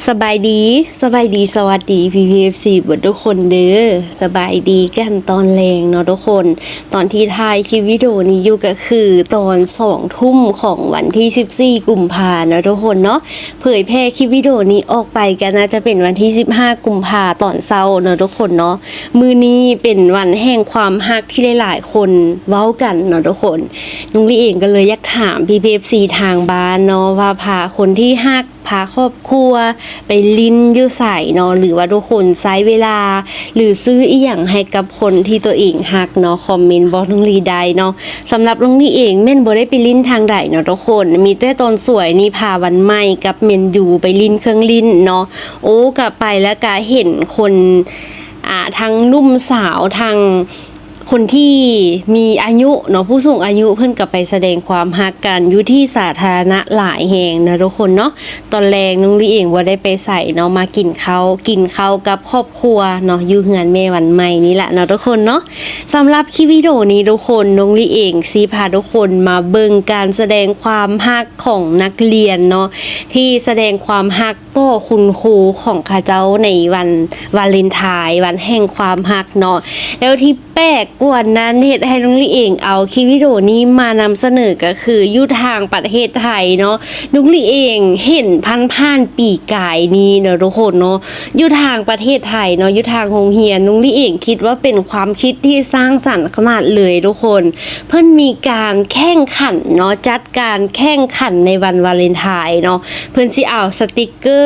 ສະບາຍດີ ສະບາຍດີ ສະຫວັດດີ ພີ່ໆ ເອັຟຊີ ເບິດທຸກຄົນເດີ. ສະບາຍດີກັນຕອນແລງເນາະທຸກຄົນ. ຕອນທີ່ຖ່າຍຄລິບວິດີໂອນີ້ຢູ່ກໍຄືຕອນສອງທຸ່ມຂອງວັນທີສິບສີ່ກຸມພາເນາະທຸກຄົນເນາະ. ເຜີຍແຜ່ຄລິບວິດີໂອນີ້ອອກໄປກໍໜ້າຈະເປັນວັນທີສິບຫ້າກຸມພາຕອນເຊົ້າເນາະທຸກຄົນເນາະ. ມື້ນີ້ເປັນວັນແຫ່ງຄວາມຮັກທີ່ຫຼາຍໆຄົນເວົ້າກັນເນາະທຸກຄົນ. ນ້ອງລີເອງກໍເລີຍຢາກຖາມພີ່ໆ ເອັຟຊີ ທາງບ້ານເນາະ ວ່າພາຄົນທີ່ຮັກ ພາຄອບຄົວໄປຫຼິ້ນຢູ່ໃສເນາະ ຫຼືວ່າທຸກຄົນໃຊ້ເວລາ ຫຼືຊື້ອີ່ຫຍັງໃຫ້ກັບຄົນທີ່ຕົວເອງຮັກເນາະ ຄອມເມັນບອກນ້ອງລີໄດ້ເນາະ. ສຳລັບນ້ອງລີເອງແມ່ນບໍ່ໄດ້ໄປຫຼິ້ນທາງໃດເນາະທຸກຄົນ ມີແຕ່ຕອນສວຍນີ້ພາວັນໃໝ່ກັບແມນຢູໄປຫຼິ້ນເຄື່ອງຫຼິ້ນເນາະ. ໂອ້ ກະໄປແລ້ວກະເຫັນຄົນ ອ່າ ທັງໜຸ່ມສາວ ທັງ ຄົນທີ່ມີອາຍຸເນາະ ຜູ້ສູງອາຍຸ ເພິ່ນກໍໄປສະແດງຄວາມຮັກກັນຢູ່ທີ່ສາທາລະນະຫຼາຍແຮງເນາະທຸກຄົນເນາະ. ຕອນແລງນ້ອງລີເອງບໍ່ໄດ້ໄປໃສເນາະ ມາກິນເຂົ້າ ກິນເຂົ້າກັບຄອບຄົວເນາະ ຢູ່ເຮືອນແມ່ວັນໃໝ່ນີ້ລະເນາະທຸກຄົນເນາະ. ສຳລັບຄລິບວິດີໂອນີ້ທຸກຄົນ ນ້ອງລີເອງຊິພາທຸກຄົນມາເບິ່ງການສະແດງຄວາມຮັກຂອງນັກຮຽນເນາະ ທີ່ສະແດງຄວາມຮັກຕໍ່ຄຸນຄູຂອງເຂົາເຈົ້າໃນວັນວາເລັນທາຍ ວັນແຫ່ງຄວາມຮັກເນາະ. ແລ້ວທີ່ ແປກກວ່ານັ້ນ ເຮັດໃຫ້ນ້ອງລີເອງເອົາຄລິບວິດີໂອນີ້ມານຳສະເໜີ ກໍຄືຢູ່ທາງປະເທດໄທເນາະ ນ້ອງລີເອງເຫັນຜ່ານໆປີກາຍນີ້ເນາະທຸກຄົນເນາະ ຢູ່ທາງປະເທດໄທເນາະ ຢູ່ທາງໂຮງຮຽນ ນ້ອງລີເອງຄິດວ່າເປັນຄວາມຄິດທີ່ສ້າງສັນຂະໜາດເລີຍທຸກຄົນ. ເພິ່ນມີການແຂ່ງຂັນເນາະ ຈັດການແຂ່ງຂັນໃນວັນວາເລັນທາຍເນາະ ເພິ່ນຊິເອົາສະຕິກເກີ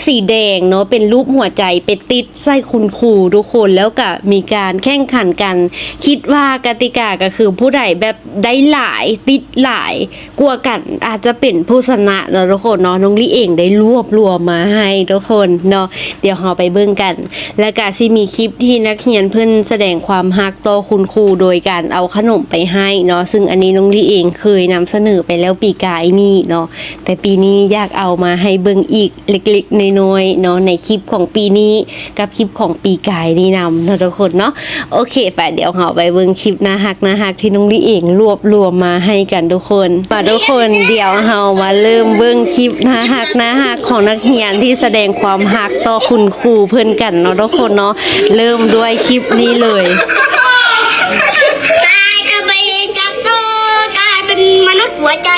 ສີແດງເນາະ ເປັນຮູບຫົວໃຈໄປຕິດໃສ່ຄຸນຄູທຸກຄົນ ແລ້ວກະມີການແຂ່ງຂັນກັນ. ຄິດວ່າກະຕິກາກໍຄືຜູ້ໃດແບບໄດ້ຫຼາຍ ຕິດຫຼາຍກວ່າກັນ ອາດຈະເປັນຜູ້ຊະນະເນາະທຸກຄົນເນາະ. ນ້ອງລີເອງໄດ້ລວບລວມມາໃຫ້ທຸກຄົນເນາະ ດຽວເຮົາໄປເບິ່ງກັນ. ແລ້ວກະຊິມີຄລິບທີ່ນັກຮຽນເພິ່ນສະແດງຄວາມຮັກຕໍ່ຄຸນຄູໂດຍການເອົາຂະໜົມໄປໃຫ້ເນາະ ຊຶ່ງອັນນີ້ນ້ອງລີເອງເຄີຍນຳສະເໜີໄປແລ້ວປີກາຍນີ້ເນາະ. ແຕ່ປີນີ້ຢາກເອົາມາໃຫ້ເບິ່ງອີກເລັກໆນ້ອຍໆເນາະ ໃນຄລິບຂອງປີນີ້ກັບຄລິບຂອງປີກາຍນີ້ນຳເນາະທຸກຄົນເນາະ. ໂອເຄ ໄປ ດຽວເຮົາໄປເບິ່ງຄລິບໜ້າຮັກໆທີ່ນ້ອງລີເອງລວບລວມມາໃຫ້ກັນທຸກຄົນ. ໄປທຸກຄົນ ດຽວເຮົາມາເລີ່ມເບິ່ງຄລິບໜ້າຮັກໆຂອງນັກຮຽນທີ່ສະແດງຄວາມຮັກຕໍ່ຄຸນຄູເພິ່ນກັນເນາະທຸກຄົນເນາະ. ເລີ່ມດ້ວຍຄລິບນີ້ເລີຍ. ກາຍ ກາຍເປັນຈັກໂຕ ກາຍເປັນມະນຸດຫົວໃຈ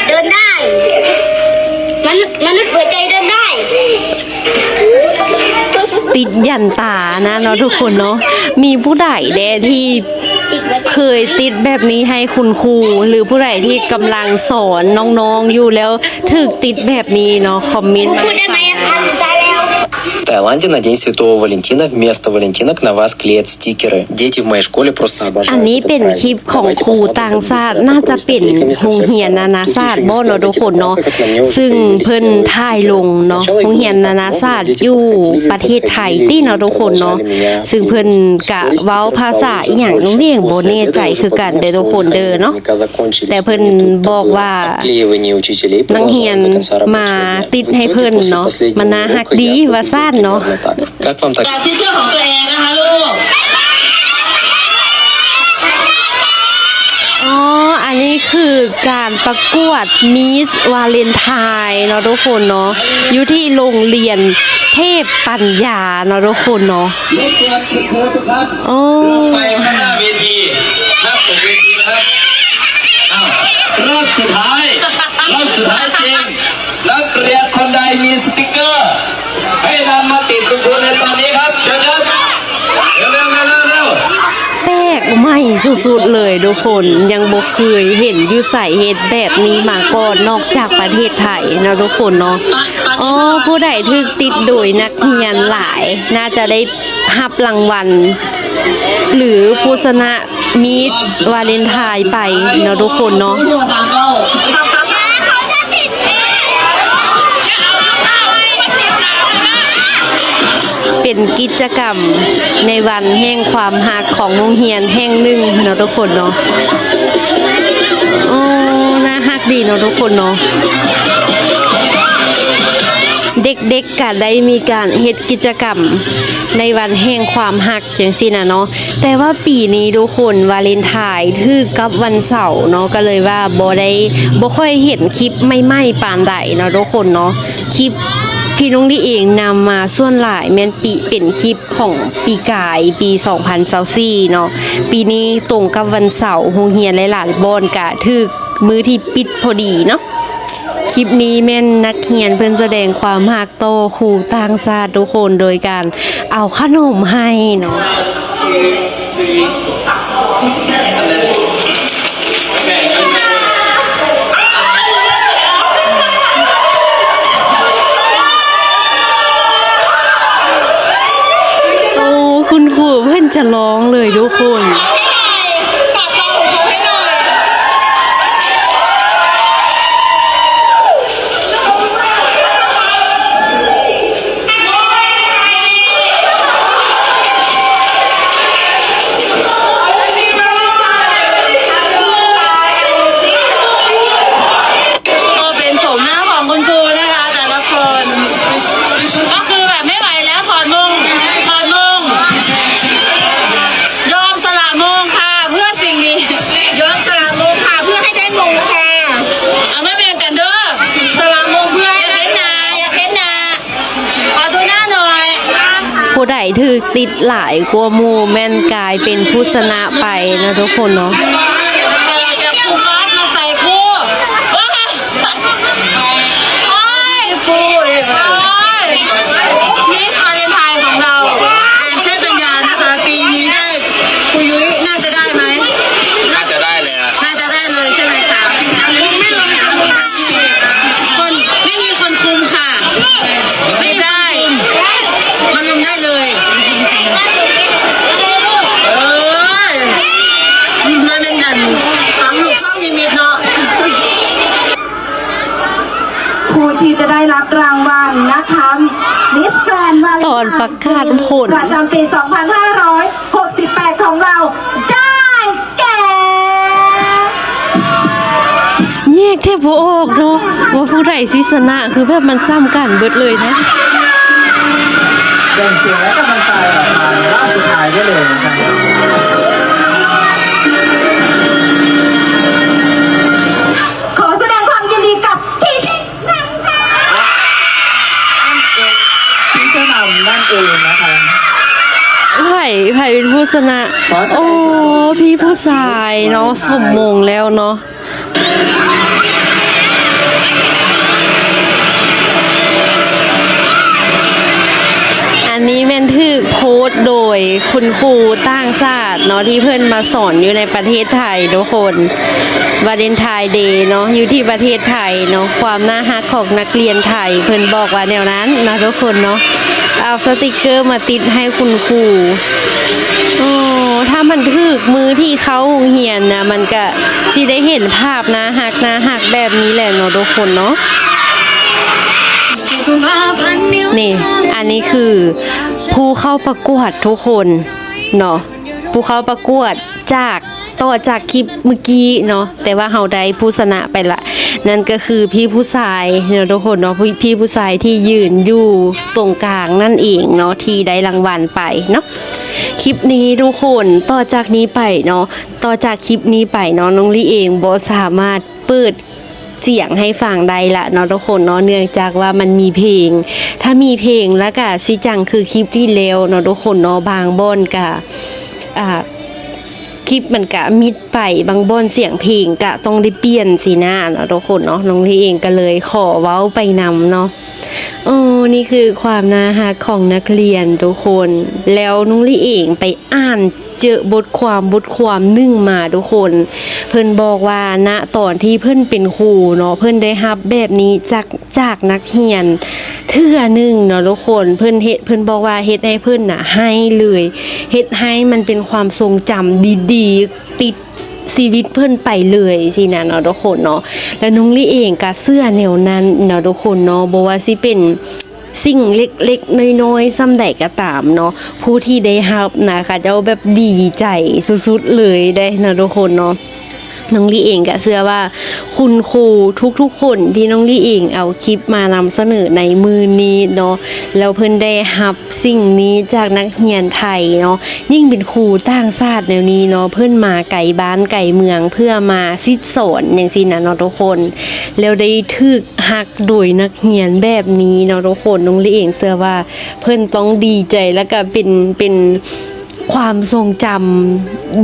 ເດີນໄດ້ ມະນຸດ ມະນຸດຫົວໃຈເດີນໄດ້. ຕິດຢັນຕານະເນາະທຸກຄົນເນາະ. ມີຜູ້ໃດແດ່ທີ່ເຄີຍຕິດແບບນີ້ໃຫ້ຄຸນຄູ ຫຼືຜູ້ໃດທີ່ກຳລັງສອນນ້ອງໆຢູ່ແລ້ວຖືກຕິດແບບນີ້ເນາະ ຄອມເມັນມາໃຫ້ຟັງ. В Таиланде на День Святого Валентина вместо валентинок на вас клеят стикеры. Дети в моей школе просто обожают этот праздник. ອັນນີ້ເປັນຄລິບຂອງຄູຕ່າງຊາດ ໜ້າຈະເປັນໂຮງຮຽນນານາຊາດບໍເນາະທຸກຄົນເນາະ ຊຶ່ງເພິ່ນຖ່າຍລົງເນາະ ໂຮງຮຽນນານາຊາດຢູ່ປະເທດໄທຕິເນາະທຸກຄົນເນາະ. ຊຶ່ງເພິ່ນກະເວົ້າພາສາອີ່ຫຍັງ ນ້ອງເອງບໍ່ແນ່ໃຈຄືກັນເດີທຸກຄົນເດີເນາະ. ແຕ່ເພິ່ນບອກວ່ານັກຮຽນມາຕິດໃຫ້ເພິ່ນເນາະ ມັນໜ້າຮັກດີວ່າຊັ້ນເນາະ. ການທີ່ເຊື່ອຂອງຕົວເອງນະຄະລູກ. ອໍ ອັນນີ້ຄືການປະກວດມິສວາເລັນທາຍເນາະທຸກຄົນເນາະ ຢູ່ທີ່ໂຮງຮຽນເທບປັນຍາເນາະທຸກຄົນເນາະ. ໂອ້ ໄປຂ້າງໜ້າເວທີ ນັບຕົກເວທີນະຄັບ. ອ້າວ ຮອບສຸດທ້າຍ ຮອບສຸດທ້າຍຈິງ ນັກຮຽນຄົນໃດມີສະຕິກເກີ ໃຫ້ນຳມາຕິດຄຸນຄູໃນຕອນນີ້ຄັບ ເຊີນຄັບ ເລັວໆໆໆ. ແປກໃໝ່ສຸດໆເລີຍທຸກຄົນ ຍັງບໍ່ເຄີຍເຫັນຢູ່ໃສເຮັດແບບນີ້ມາກ່ອນ ນອກຈາກປະເທດໄທເນາະທຸກຄົນເນາະ. ອໍ ຜູ້ໃດຖືກຕິດໂດຍນັກຮຽນຫຼາຍ ໜ້າຈະໄດ້ ຮັບລາງວັນ ຫຼື ຜູ້ຊະນະມິສວາເລັນທາຍໄປເນາະທຸກຄົນເນາະ. ເປັນກິດຈະກຳໃນວັນແຫ່ງຄວາມຮັກຂອງໂຮງຮຽນແຫ່ງໜຶ່ງເນາະທຸກຄົນເນາະ. ໂອ້ ໜ້າຮັກດີເນາະທຸກຄົນເນາະ. ເດັກໆ ກະໄດ້ມີການເຮັດກິດຈະກຳໃນວັນແຫ່ງຄວາມຮັກ ຈັ່ງຊີ້ນະເນາະ. ແຕ່ວ່າປີນີ້ທຸກຄົນ ວາເລັນທາຍຖືກກັບວັນເສົາເນາະ ກໍເລີຍວ່າບໍ່ໄດ້ ບໍ່ຄ່ອຍເຫັນຄລິບໃໝ່ໆປານໃດເນາະທຸກຄົນເນາະ. ຄລິບ ທີ່ນ້ອງລີເອງນຳມາສ່ວນຫຼາຍແມ່ນປີ ເປັນຄລິບຂອງປີກາຍ ປີສອງພັນຊາວສີ່ເນາະ. ປີນີ້ຕົງກັບວັນເສົາ, ໂຮງຮຽນຫຼາຍໆບ່ອນກະຖືກມື້ທີ່ປິດພໍດີເນາະ. ຄລິບນີ້ແມ່ນນັກຮຽນເພິ່ນສະແດງຄວາມຮັກຕໍ່ຄູຕ່າງຊາດທຸກຄົນ ໂດຍການເອົາຂະໜົມໃຫ້ເນາະ. ໂອ້ ຄຸນຄູເພິ່ນຈະຮ້ອງເລີຍທຸກຄົນ. ກໍເປັນໂສມໜ້າຂອງຄຸນຄູນະຄະ ແຕ່ລະຄົນ ກໍຄືແບບໄມ່ໄຫວແລ້ວ ຖອນມົງ ຖອນມົງ ຍອມສະຫຼະມົງຄ່ະ ເພື່ອສິ່ງນີ້ ຍອມສະຫຼະມົງຄ່ະ ເພື່ອໃຫ້ໄດ້ມົງຄ່ະ ເອົາມາແບ່ງກັນເດີ ສະຫຼະມົງເພື່ອໃຫ້ ຢາກເຫັນໜ້າ ຢາກເຫັນໜ້າ ຂໍດູໜ້າໜ້ອຍ. ຜູ້ໃດຖືກຕິດຫຼາຍກວ່າໝູ່ແມ່ນກາຍເປັນຜູ້ຊະນະໄປເນາະທຸກຄົນເນາະ. ຢາກຄູມອດມາໃສ່ຄູ ໂອ້ຍ ຟູເດ້ ໂອ້ຍ ມິສວາເລັນທາຍຂອງເຮົາ ແອນ ເທບປັນຍານະຄະ ປີນີ້ໄດ້ ຄູຍຸ້ຍໜ້າຈະໄດ້ໄໝ? ໜ້າຈະໄດ້ເລີຍ ໜ້າຈະໄດ້ເລີຍໃຊ່ໄໝຄະ? ຄົນ ໄມ່ມີຄົນຄຸມຄ່ະ ໄມ່ມີຄົນຄຸມ ມາລົມໄດ້ເລີຍ ເອີຍ ມັນແມ່ນອັນ ຟັງລູກ ຟັງນິມິດເນາະ. ຜູ້ທີ່ຈະໄດ້ຮັບລາງວັນນະຄະ ມິສແກຣນວາເລັນທາຍ ຕອນປະກາດຜົນ ປະຈຳປີສອງພັນຫ້າຮ້ອຍຫົກສິບແປດຂອງເຮົາ ໄດ້ແກ່ ແຍກແທບບໍ່ອອກເນາະ ວ່າຜູ້ໃດຊິຊະນະ ຄືແບບມັນສ່ຳກັນເບິດເລີຍນະ. ส่งเสียงและกำลังใจออกมารอบสุดท้ายได้เลยนะครับ ขอแสดงความยินดีกับพี่ พี่ชนำนั่นเองนะครับ ໃຜ ໃຜເປັນຜູ້ຊະນະ? ໂອ້ ພີ່ຜູ້ຊາຍເນາະ ສົມມົງແລ້ວເນາະ. ອັນນີ້ແມ່ນຖືກໂພສໂດຍຄຸນຄູຕ່າງຊາດເນາະ ທີ່ເພິ່ນມາສອນຢູ່ໃນປະເທດໄທທຸກຄົນ. ວາເລັນທາຍເດເນາະ ຢູ່ທີ່ປະເທດໄທເນາະ ຄວາມໜ້າຮັກຂອງນັກຮຽນໄທ ເພິ່ນບອກວ່າແນວນັ້ນເນາະທຸກຄົນເນາະ. ເອົາສະຕິກເກີມາຕິດໃຫ້ຄຸນຄູ. ໂອ້ ຖ້າມັນຖືກມື້ທີ່ເຂົ້າໂຮງຮຽນນະ ມັນກະຊິໄດ້ເຫັນພາບໜ້າຮັກໆແບບນີ້ແຫຼະເນາະທຸກຄົນເນາະ. ນີ້ ອັນນີ້ຄືຜູ້ເຂົ້າປະກວດທຸກຄົນເນາະ ຜູ້ເຂົ້າປະກວດຈາກ ຕໍ່ຈາກຄລິບເມື່ອກີ້ເນາະ ແຕ່ວ່າເຮົາໄດ້ຜູ້ຊະນະໄປລະ ນັ້ນກໍຄືພີ່ຜູ້ຊາຍເນາະທຸກຄົນເນາະ ພີ່ ພີ່ຜູ້ຊາຍທີ່ຢືນຢູ່ຕົງກາງນັ້ນເອງເນາະ ທີ່ໄດ້ລາງວັນໄປເນາະ. ຄລິບນີ້ທຸກຄົນ ຕໍ່ຈາກນີ້ໄປເນາະ ຕໍ່ຈາກຄລິບນີ້ໄປເນາະ ນ້ອງລີເອງບໍ່ສາມາດເປີດ ສຽງໃຫ້ຟັງໄດ້ລະເນາະທຸກຄົນເນາະ ເນື່ອງຈາກວ່າມັນມີເພງ ຖ້າມີເພງລະກະຊິຈັ່ງຄືຄລິບທີ່ແລ້ວເນາະທຸກຄົນເນາະ ບາງບ່ອນກະ ອ່າ ຄລິບມັນກະມິດໄປ ບາງບ່ອນສຽງເພງກະຕ້ອງໄດ້ປ່ຽນຊີ້ນະເນາະທຸກຄົນເນາະ. ນ້ອງລີເອງກະເລີຍຂໍເວົ້າໄປນຳເນາະ. ໂອ້ ນີ້ຄືຄວາມໜ້າຮັກຂອງນັກຮຽນທຸກຄົນ ແລ້ວນ້ອງລີເອງໄປອ່ານ ເຈີບົດຄວາມ ບົດຄວາມໜຶ່ງມາທຸກຄົນ ເພິ່ນບອກວ່າ ນະຕອນທີ່ເພິ່ນເປັນຄູເນາະ ເພິ່ນໄດ້ຮັບແບບນີ້ຈາກ ຈາກນັກຮຽນເທື່ອໜຶ່ງເນາະທຸກຄົນ ເພິ່ນເຮັດ ເພິ່ນບອກວ່າເຮັດໃຫ້ເພິ່ນນະໄຫ້ເລີຍ ເຮັດໃຫ້ມັນເປັນຄວາມຊົງຈຳດີໆ ຕິດຊີວິດເພິ່ນໄປເລີຍຊີ້ນະເນາະທຸກຄົນເນາະ. ແລະ ນ້ອງລີເອງກະເຊື່ອແນວນັ້ນເນາະທຸກຄົນເນາະ ບໍ່ວ່າຊິເປັນ ສິ່ງເລັກໆນ້ອຍໆສ່ຳໃດກໍຕາມເນາະ ຜູ້ທີ່ໄດ້ຮັບນະ ເຂົາເຈົ້າແບບດີໃຈສຸດໆເລີຍເດ້ເນາະທຸກຄົນເນາະ. ນ້ອງລີເອງກະເຊື່ອວ່າຄຸນຄູທຸກໆຄົນທີ່ນ້ອງລີເອງເອົາຄລິບມານຳສະເໜີໃນມື້ນີ້ເນາະ ແລ້ວເພິ່ນໄດ້ຮັບສິ່ງນີ້ຈາກນັກຮຽນໄທເນາະ, ຍິ່ງເປັນຄູຕ່າງຊາດແນວນີ້ເນາະ ເພິ່ນມາໄກບ້ານໄກເມືອງເພື່ອມາສິດສອນຈັ່ງຊີ້ນະເນາະທຸກຄົນ ແລ້ວໄດ້ຖືກຮັກໂດຍນັກຮຽນແບບນີ້ເນາະທຸກຄົນ. ນ້ອງລີເອງເຊື່ອວ່າເພິ່ນຕ້ອງດີໃຈ ແລ້ວກະເປັນ ເປັນ ຄວາມຊົງຈຳ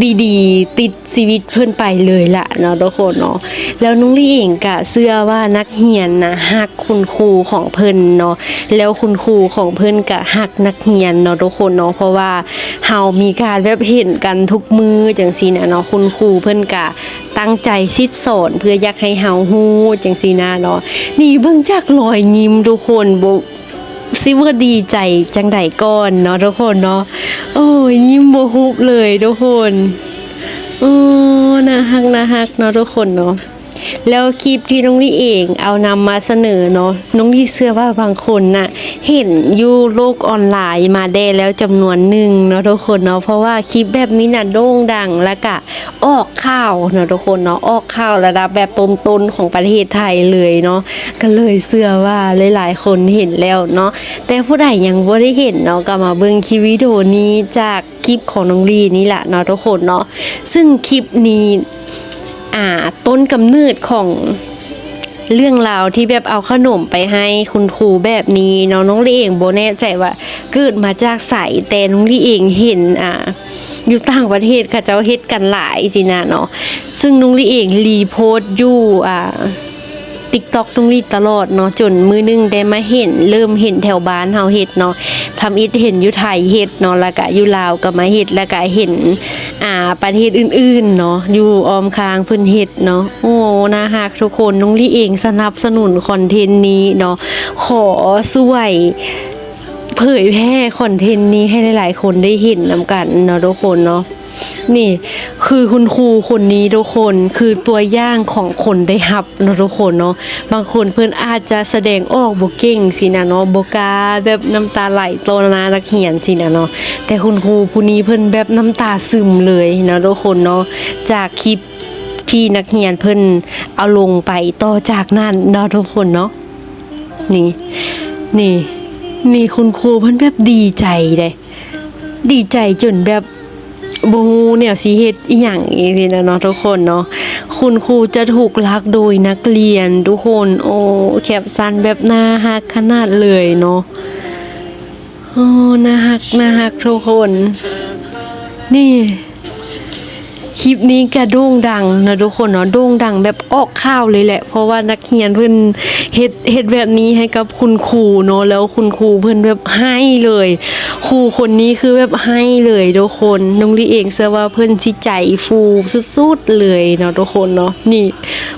ດີໆ ຕິດຊີວິດເພິ່ນໄປເລີຍລະເນາະທຸກຄົນເນາະ. ແລ້ວນ້ອງລີເອງກະເຊື່ອວ່ານັກຮຽນນະຮັກຄຸນຄູຂອງເພິ່ນເນາະ, ແລ້ວຄຸນຄູຂອງເພິ່ນກະຮັກນັກຮຽນເນາະທຸກຄົນເນາະ, ເພາະວ່າເຮົາມີການແບບເຫັນກັນທຸກມື້ຈັ່ງຊີ້ນະເນາະ, ຄຸນຄູເພິ່ນກະຕັ້ງໃຈສິດສອນເພື່ອຢາກໃຫ້ເຮົາຮູ້ຈັ່ງຊີ້ນະເນາະ. ນີ້ເບິ່ງຈາກລອຍຍິ້ມທຸກຄົນ ບໍ່ ຊິວ່າດີໃຈຈັ່ງໃດກ່ອນເນາະທຸກຄົນເນາະ. ໂອ້ຍ ຍິ້ມບໍ່ຫຸບເລີຍທຸກຄົນ. ໂອ້ ໜ້າຮັກ ໜ້າຮັກເນາະທຸກຄົນເນາະ. ແລ້ວຄລິບທີ່ນ້ອງລີເອງເອົານຳມາສະເໜີເນາະ, ນ້ອງລີເຊື່ອວ່າບາງຄົນນະເຫັນຢູ່ໂລກອອນລາຍມາແດ່ແລ້ວຈຳນວນໜຶ່ງເນາະທຸກຄົນເນາະ, ເພາະວ່າຄລິບແບບນີ້ນະໂດ່ງດັງ ແລ້ວກະ ອອກຂ່າວເນາະທຸກຄົນເນາະ, ອອກຂ່າວລະດັບແບບຕົ້ນໆຂອງປະເທດໄທເລີຍເນາະ, ກໍເລີຍເຊື່ອວ່າຫຼາຍໆຄົນເຫັນແລ້ວເນາະ. ແຕ່ຜູ້ໃດຍັງບໍ່ໄດ້ເຫັນເນາະ ກໍມາເບິ່ງຄລິບວິດີໂອນີ້ຈາກຄລິບຂອງນ້ອງລີນີ້ລະເນາະທຸກຄົນເນາະ. ຊຶ່ງຄລິບນີ້ ອ່າ ຕົ້ນກຳເນີດຂອງເລື່ອງລາວທີ່ແບບເອົາຂະໜົມໄປໃຫ້ຄຸນຄູແບບນີ້ເນາະ, ນ້ອງລີເອງບໍ່ແນ່ໃຈວ່າເກີດມາຈາກໃສ, ແຕ່ນ້ອງລີເອງເຫັນ ອ່າ ຢູ່ຕ່າງປະເທດເຂົາເຈົ້າເຮັດກັນຫຼາຍຊີ້ນະເນາະ. ຊຶ່ງນ້ອງລີເອງຣີໂພສຢູ່ ອ່າ TikTok ນ້ອງລີຕະຫຼອດເນາະ, ຈົນມື້ໜຶ່ງໄດ້ມາເຫັນ ເລີ່ມເຫັນແຖວບ້ານເຮົາເຮັດເນາະ, ທຳອິດເຫັນຢູ່ໄທເຮັດເນາະ, ແລ້ວກະຢູ່ລາວກໍມາເຮັດ, ແລ້ວກະເຫັນ ອ່າ ປະເທດອື່ນໆເນາະ ຢູ່ອ້ອມຂ້າງເພິ່ນເຮັດເນາະ. ໂອ້ ໜ້າຮັກທຸກຄົນ, ນ້ອງລີເອງສະໜັບສະໜູນຄອນເທັນນີ້ເນາະ, ຂໍຊ່ວຍ ເຜີຍແຜ່ຄອນເທັນນີ້ໃຫ້ຫຼາຍໆຄົນໄດ້ເຫັນນຳກັນເນາະທຸກຄົນເນາະ. ນີ້ຄືຄຸນຄູຄົນນີ້ທຸກຄົນ ຄືຕົວຢ່າງຂອງຄົນໄດ້ຮັບເນາະທຸກຄົນເນາະ. ບາງຄົນເພິ່ນອາດຈະສະແດງອອກບໍ່ເກັ່ງຊີ້ນະເນາະ, ບໍ່ກ້າແບບນ້ຳຕາໄຫຼຕໍ່ໜ້ານັກຮຽນຊີ້ນະເນາະ, ແຕ່ຄຸນຄູຜູ້ນີ້ເພິ່ນແບບນ້ຳຕາຊຶມເລີຍເນາະທຸກຄົນເນາະ, ຈາກຄລິບທີ່ນັກຮຽນເພິ່ນເອົາລົງໄປຕໍ່ຈາກນັ້ນເນາະທຸກຄົນເນາະ. ນີ້ ນີ້ ນີ້ ຄຸນຄູເພິ່ນແບບດີໃຈເດ້ ດີໃຈຈົນແບບບໍ່ຮູ້ແນວຊິເຮັດອີ່ຫຍັງອີ່ຫຼີນະເນາະທຸກຄົນເນາະ. ຄຸນຄູຈະຖືກລັກໂດຍນັກຮຽນທຸກຄົນ. ໂອ້ ແຄປຊັນແບບໜ້າຮັກຂະໜາດເລີຍເນາະ. ໂອ້ ໜ້າຮັກ ໜ້າຮັກທຸກຄົນ. ນີ້ ຄລິບນີ້ກະໂດ່ງດັງເນາະທຸກຄົນເນາະ, ໂດ່ງດັງແບບອອກຂ່າວເລີຍແຫຼະ ເພາະວ່ານັກຮຽນເພິ່ນເຮັດ ເຮັດແບບນີ້ໃຫ້ກັບຄຸນຄູເນາະ, ແລ້ວຄຸນຄູເພິ່ນແບບໄຫ້ເລີຍ. ຄູຄົນນີ້ຄືແບບໄຫ້ເລີຍທຸກຄົນ. ນ້ອງລີເອງເຊື່ອວ່າເພິ່ນຊິໃຈຟູສຸດໆເລີຍເນາະທຸກຄົນເນາະ. ນີ້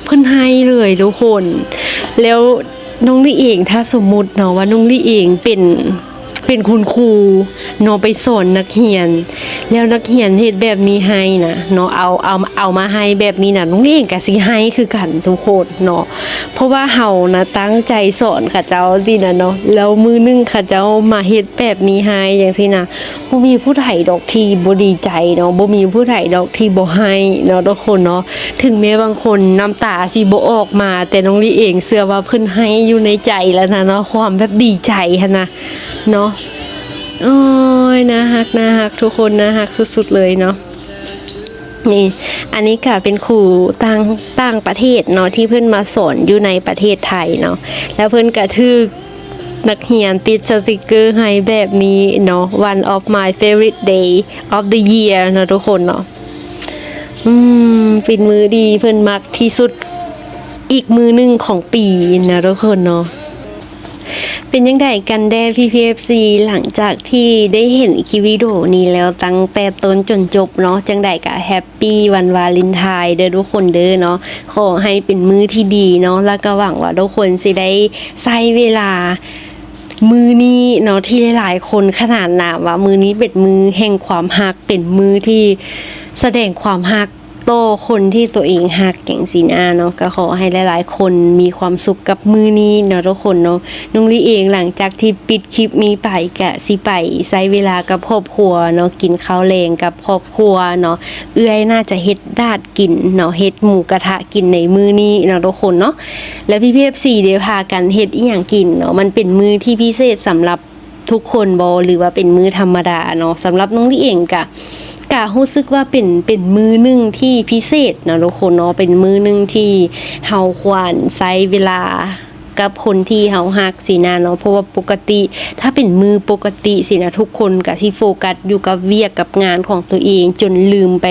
ເພິ່ນໄຫ້ເລີຍທຸກຄົນ. ແລ້ວນ້ອງລີເອງ ຖ້າສົມມຸດເນາະວ່ານ້ອງລີເອງເປັນ ເປັນຄຸນຄູເນາະ ໄປສອນນັກຮຽນ ແລ້ວນັກຮຽນເຮັດແບບນີ້ໃຫ້ນະເນາະ, ເອົາ ເອົາ ເອົາມາໃຫ້ແບບນີ້ນະ, ນ້ອງລີເອງກະຊິໄຫ້ຄືກັນທຸກຄົນເນາະ. ເພາະວ່າເຮົານະຕັ້ງໃຈສອນເຂົາເຈົ້າຊີ້ນະເນາະ, ແລ້ວມື້ໜຶ່ງເຂົາເຈົ້າມາເຮັດແບບນີ້ໃຫ້ຈັ່ງຊີ້ນະ, ບໍ່ມີຜູ້ໃດດອກທີ່ບໍ່ດີໃຈເນາະ, ບໍ່ມີຜູ້ໃດດອກທີ່ບໍ່ໄຫ້ເນາະທຸກຄົນເນາະ. ເຖິງແມ້ບາງຄົນນ້ຳຕາຊິບໍ່ອອກມາ, ແຕ່ນ້ອງລີເອງເຊື່ອວ່າເພິ່ນໄຫ້ຢູ່ໃນໃຈແລ້ວນະເນາະ, ຄວາມແບບດີໃຈຫັ້ນນະ. ເນາະ. ໂອ້ຍ ໜ້າຮັກ ໜ້າຮັກ ທຸກຄົນໜ້າຮັກສຸດໆເລີຍເນາະ. ນີ້ ອັນນີ້ກະເປັນຄູຕ່າງ ຕ່າງປະເທດເນາະ ທີ່ເພິ່ນມາສອນຢູ່ໃນປະເທດໄທເນາະ, ແລ້ວເພິ່ນກະຖືກນັກຮຽນຕິດສະຕິກເກີໃຫ້ແບບນີ້ເນາະ, One of my favorite day of the year ເນາະ ທຸກຄົນເນາະ. ອືມ ເປັນມື້ທີ່ເພິ່ນມັກທີ່ສຸດ ອີກມື້ໜຶ່ງຂອງປີນະທຸກຄົນເນາະ. ເປັນຈັ່ງໃດກັນແດ່ພີ່ໆ ເອັຟຊີ ຫຼັງຈາກທີ່ໄດ້ເຫັນຄລິບວິດີໂອນີ້ແລ້ວຕັ້ງແຕ່ຕົ້ນຈົນຈົບເນາະ, ຈັ່ງໃດກະແຮັບປີວັນວາເລັນທາຍເດີທຸກຄົນເດີເນາະ. ຂໍໃຫ້ເປັນມື້ທີ່ດີເນາະ, ແລ້ວກະຫວັງວ່າທຸກຄົນຊິໄດ້ໃຊ້ເວລາ ມື້ນີ້ເນາະ ທີ່ຫຼາຍໆຄົນຂະໜານນາມວ່າມື້ນີ້ເປັນມື້ແຫ່ງຄວາມຮັກ, ເປັນມື້ທີ່ສະແດງຄວາມຮັກ ຕໍ່ຄົນທີ່ຕົວເອງຮັກ ຈັ່ງຊີ້ນະເນາະ. ກໍຂໍໃຫ້ຫຼາຍໆຄົນມີຄວາມສຸກກັບມື້ນີ້ເນາະທຸກຄົນເນາະ. ນ້ອງລີເອງ ຫຼັງຈາກທີ່ປິດຄລິບນີ້ໄປ ກະຊິໄປໃຊ້ເວລາກັບຄອບຄົວເນາະ, ກິນເຂົ້າແລງກັບຄອບຄົວເນາະ. ເອື້ອຍໜ້າຈະເຮັດດາດກິນເນາະ, ເຮັດໝູກະທະກິນໃນມື້ນີ້ເນາະທຸກຄົນເນາະ. ແລ້ວພີ່ໆ ເອັຟຊີ ເດ ພາກັນເຮັດອີ່ຫຍັງກິນເນາະ? ມັນເປັນມື້ທີ່ພິເສດສຳລັບ ທຸກຄົນບໍ່ ຫຼືວ່າເປັນມື້ທຳມະດາເນາະ. ສຳລັບນ້ອງລີເອງກະ ກະຮູ້ສຶກວ່າເປັນ ເປັນມື້ໜຶ່ງທີ່ພິເສດເນາະທຸກຄົນເນາະ, ເປັນມື້ໜຶ່ງທີ່ເຮົາຄວນໃຊ້ເວລາກັບຄົນທີ່ເຮົາຮັກຊີ້ນະເນາະ. ເພາະວ່າປົກກະຕິ ຖ້າເປັນມື້ປົກກະຕິຊີ້ນະ ທຸກຄົນກະຊິໂຟກັສຢູ່ກັບວຽກກັບງານຂອງຕົວເອງ ຈົນລືມໄປ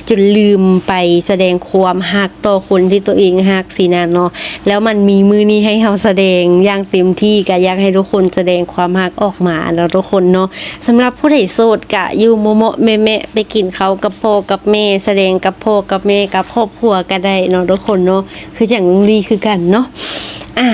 ຈົນລືມໄປສະແດງຄວາມຮັກຕໍ່ຄົນທີ່ຕົວເອງຮັກຊີ້ນະເນາະ. ແລ້ວມັນມີມື້ນີ້ໃຫ້ເຮົາສະແດງຢ່າງເຕັມທີ່, ກະຢາກໃຫ້ທຸກຄົນສະແດງຄວາມຮັກອອກມາເນາະທຸກຄົນເນາະ. ສຳລັບຜູ້ໃດໂສດກະຢູ່ເໝາະໆແມະໆ ໄປກິນເຂົ້າກັບພໍ່ກັບແມ່, ສະແດງກັບພໍ່ກັບແມ່ ກັບຄອບຄົວກະໄດ້ເນາະທຸກຄົນເນາະ, ຄືຈັ່ງນ້ອງລີຄືກັນເນາະ. ອາ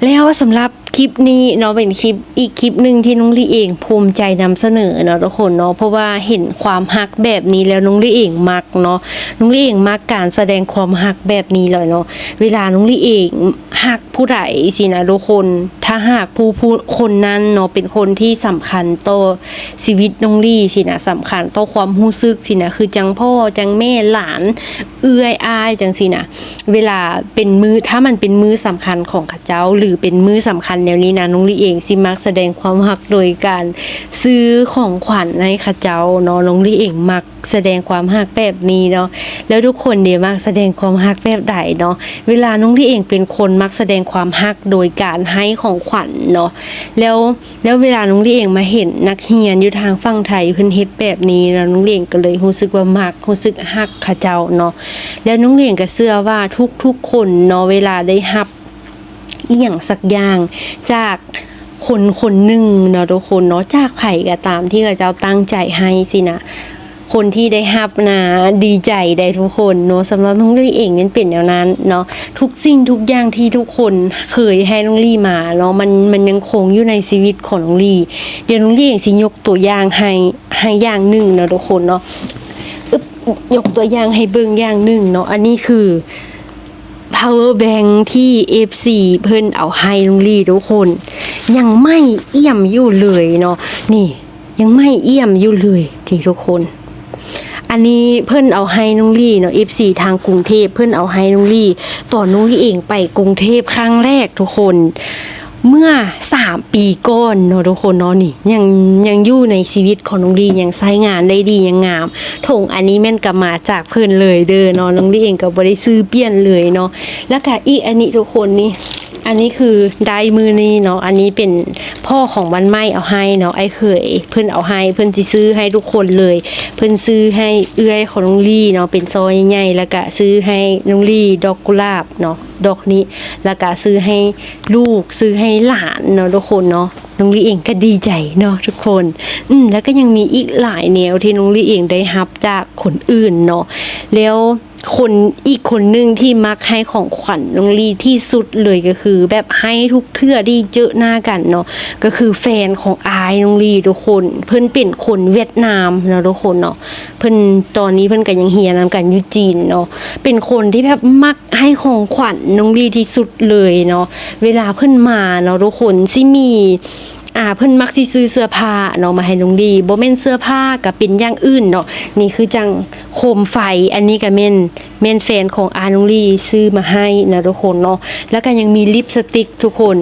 ແລ້ວສຳລັບຄລິບນີ້ເນາະ ເປັນຄລິບ ອີກຄລິບໜຶ່ງທີ່ນ້ອງລີເອງພູມໃຈນຳສະເໜີເນາະທຸກຄົນເນາະ, ເພາະວ່າເຫັນຄວາມຮັກແບບນີ້ແລ້ວນ້ອງລີເອງມັກເນາະ. ນ້ອງລີເອງມັກການສະແດງຄວາມຮັກແບບນີ້ແຫຼະເນາະ. ເວລານ້ອງລີເອງ ຮັກຜູ້ໃດຊີ້ນະທຸກຄົນ, ຖ້າຫາກຜູ້ ຜູ້ຄົນນັ້ນເນາະ ເປັນຄົນທີ່ສຳຄັນຕໍ່ຊີວິດນ້ອງລີຊີ້ນະ, ສຳຄັນຕໍ່ຄວາມຮູ້ສຶກຊີ້ນະ, ຄືຈັ່ງພໍ່ ຈັ່ງແມ່ ຫຼານ ເອື້ອຍ ອ້າຍ ຈັ່ງຊີ້ນະ, ເວລາເປັນມື້ ຖ້າມັນເປັນມື້ສຳຄັນຂອງເຂົາເຈົ້າ ຫຼືເປັນມື້ສຳຄັນແນວນີ້ນະ, ນ້ອງລີເອງຊິມັກສະແດງຄວາມຮັກໂດຍການຊື້ຂອງຂວັນໃຫ້ເຂົາເຈົ້າເນາະ. ນ້ອງລີເອງມັກ ສະແດງຄວາມຮັກແບບນີ້ເນາະ. ແລ້ວທຸກຄົນເດ ມັກສະແດງຄວາມຮັກແບບໃດເນາະ? ເວລານ້ອງລີເອງເປັນຄົນມັກສະແດງຄວາມຮັກໂດຍການໃຫ້ຂອງຂວັນເນາະ, ແລ້ວ ແລ້ວເວລານ້ອງລີເອງມາເຫັນນັກຮຽນຢູ່ທາງຝັ່ງໄທເພິ່ນເຮັດແບບນີ້ ແລ້ວນ້ອງລີເອງກໍເລີຍຮູ້ສຶກວ່າມັກ ຮູ້ສຶກຮັກເຂົາເຈົ້າເນາະ. ແລ້ວນ້ອງລີເອງກໍເຊື່ອວ່າທຸກໆຄົນເນາະ ເວລາໄດ້ຮັບ ອີ່ຫຍັງສັກຢ່າງຈາກຄົນຄົນໜຶ່ງເນາະທຸກຄົນເນາະ, ຈາກໃຜກໍຕາມທີ່ເຂົາເຈົ້າຕັ້ງໃຈໃຫ້ຊີ້ນະ, ຄົນທີ່ໄດ້ຮັບນະດີໃຈໄດ໋ທຸກຄົນເນາະ. ສຳລັບນ້ອງລີເອງແມ່ນເປັນແນວນັ້ນເນາະ, ທຸກສິ່ງທຸກຢ່າງທີ່ທຸກຄົນເຄີຍໃຫ້ນ້ອງລີມາເນາະ ມັນ ມັນຍັງຄົງຢູ່ໃນຊີວິດຂອງນ້ອງລີ. ດຽວນ້ອງລີເອງຊິຍົກຕົວຢ່າງໃຫ້ ໃຫ້ຢ່າງໜຶ່ງເນາະທຸກຄົນເນາະ. ອຶບ ຍົກຕົວຢ່າງໃຫ້ເບິ່ງຢ່າງໜຶ່ງເນາະ, ອັນນີ້ຄື power bank ທີ່ ເອັຟຊີ ເພິ່ນເອົາໃຫ້ນ້ອງລີທຸກຄົນ, ຍັງໃໝ່ອ່ຽມຢູ່ເລີຍເນາະ, ນີ້ ຍັງໃໝ່ອ່ຽມຢູ່ເລີຍນີ້ທຸກຄົນ. ອັນນີ້ເພິ່ນເອົາໃຫ້ນ້ອງລີເນາະ ເອັຟຊີ ທາງກຸງເທບ ເພິ່ນເອົາໃຫ້ນ້ອງລີ ຕອນນ້ອງລີເອງໄປກຸງເທບຄັ້ງແລກທຸກຄົນ ເມື່ອສາມປີກ່ອນເນາະທຸກຄົນເນາະ. ນີ້ ຍັງ ຍັງຢູ່ໃນຊີວິດຂອງນ້ອງລີ ຍັງໃຊ້ງານໄດ້ດີ ຍັງງາມ. ຖົງອັນນີ້ແມ່ນກໍມາຈາກເພິ່ນເລີຍເດີເນາະ, ນ້ອງລີເອງກໍບໍ່ໄດ້ຊື້ປ່ຽນເລີຍເນາະ. ແລ້ວກໍອີກອັນນີ້ທຸກຄົນ ນີ້ ອັນນີ້ຄືໄດ້ມື້ນີ້ເນາະ, ອັນນີ້ເປັນພໍ່ຂອງບ້ານໃໝ່ເອົາໃຫ້ເນາະ, ອ້າຍເຂີຍເພິ່ນເອົາໃຫ້, ເພິ່ນຊິຊື້ໃຫ້ທຸກຄົນເລີຍ. ເພິ່ນຊື້ໃຫ້ເອື້ອຍຂອງນ້ອງລີເນາະ ເປັນຊ່ອໃຫຍ່ໆ, ແລ້ວກະຊື້ໃຫ້ນ້ອງລີດອກກຸຫຼາບເນາະ ດອກນີ້, ແລ້ວກະຊື້ໃຫ້ລູກ ຊື້ໃຫ້ຫຼານເນາະທຸກຄົນເນາະ. ນ້ອງລີເອງກໍດີໃຈເນາະທຸກຄົນ. ອືມ ແລ້ວກໍຍັງມີອີກຫຼາຍແນວທີ່ນ້ອງລີເອງໄດ້ຮັບຈາກຄົນອື່ນເນາະ. ແລ້ວ ຄົນ ອີກຄົນໜຶ່ງທີ່ມັກໃຫ້ຂອງຂວັນນ້ອງລີທີ່ສຸດເລີຍ ກໍຄືແບບໃຫ້ທຸກເທື່ອທີ່ເຈີໜ້າກັນເນາະ, ກໍຄືແຟນຂອງອ້າຍນ້ອງລີທຸກຄົນ. ເພິ່ນເປັນຄົນຫວຽດນາມເນາະທຸກຄົນເນາະ, ເພິ່ນ ຕອນນີ້ເພິ່ນກໍຍັງຮຽນນຳກັນຢູ່ຈີນເນາະ. ເປັນຄົນທີ່ແບບມັກໃຫ້ຂອງຂວັນນ້ອງລີທີ່ສຸດເລີຍເນາະ. ເວລາເພິ່ນມາເນາະທຸກຄົນ ຊິມີ ອ່າ ເພິ່ນມັກຊິຊື້ເສື້ອຜ້າເນາະມາໃຫ້ນ້ອງລີ, ບໍ່ແມ່ນເສື້ອຜ້າກໍເປັນຢ່າງອື່ນເນາະ. ນີ້ຄືຈັ່ງໂຄມໄຟ, ອັນນີ້ກໍແມ່ນ ແມ່ນແຟນຂອງອ້າຍນ້ອງລີຊື້ມາໃຫ້ນະທຸກຄົນເນາະ. ແລ້ວກໍຍັງມີລິບສະຕິກທຸກຄົນ,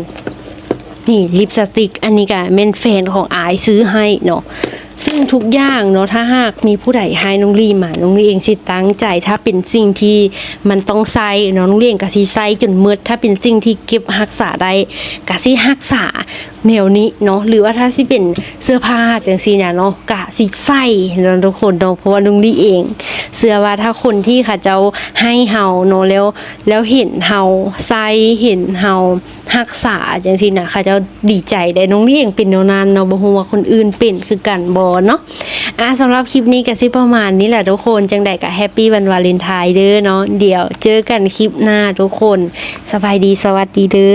ນີ້ລິບສະຕິກ ອັນນີ້ກໍແມ່ນແຟນຂອງອ້າຍຊື້ໃຫ້ເນາະ. ຊຶ່ງທຸກຢ່າງເນາະ ຖ້າຫາກມີຜູ້ໃດໃຫ້ນ້ອງລີມາ ນ້ອງລີເອງຊິຕັ້ງໃຈ, ຖ້າເປັນສິ່ງທີ່ມັນຕ້ອງໃຊ້ເນາະ ນ້ອງລີເອງກໍຊິໃຊ້ຈົນໝົດ, ຖ້າເປັນສິ່ງທີ່ເກັບຮັກສາໄດ້ ກໍຊິຮັກສາ ແນວນີ້ເນາະ, ຫຼືວ່າຖ້າຊິເປັນເສື້ອຜ້າຈັ່ງຊີ້ນະເນາະ ກະຊິໃສ່ເນາະທຸກຄົນເນາະ. ເພາະວ່ານ້ອງລີເອງເຊື່ອວ່າຖ້າຄົນທີ່ເຂົາເຈົ້າໃຫ້ເຮົາເນາະ ແລ້ວ ແລ້ວເຫັນເຮົາໃສ່ ເຫັນເຮົາຮັກສາຈັ່ງຊີ້ນະ ເຂົາເຈົ້າດີໃຈເດ້. ນ້ອງລີເອງເປັນແນວນັ້ນເນາະ, ບໍ່ຮູ້ວ່າຄົນອື່ນເປັນຄືກັນບໍ່ເນາະ. ອ່າ ສຳລັບຄລິບນີ້ກໍຊິປະມານນີ້ແຫຼະທຸກຄົນ, ຈັ່ງໃດກໍ Happy ວັນວາເລັນທາຍເດີເນາະ. ດຽວເຈີກັນຄລິບໜ້າທຸກຄົນ, ສະບາຍດີ ສະຫວັດດີເດີ.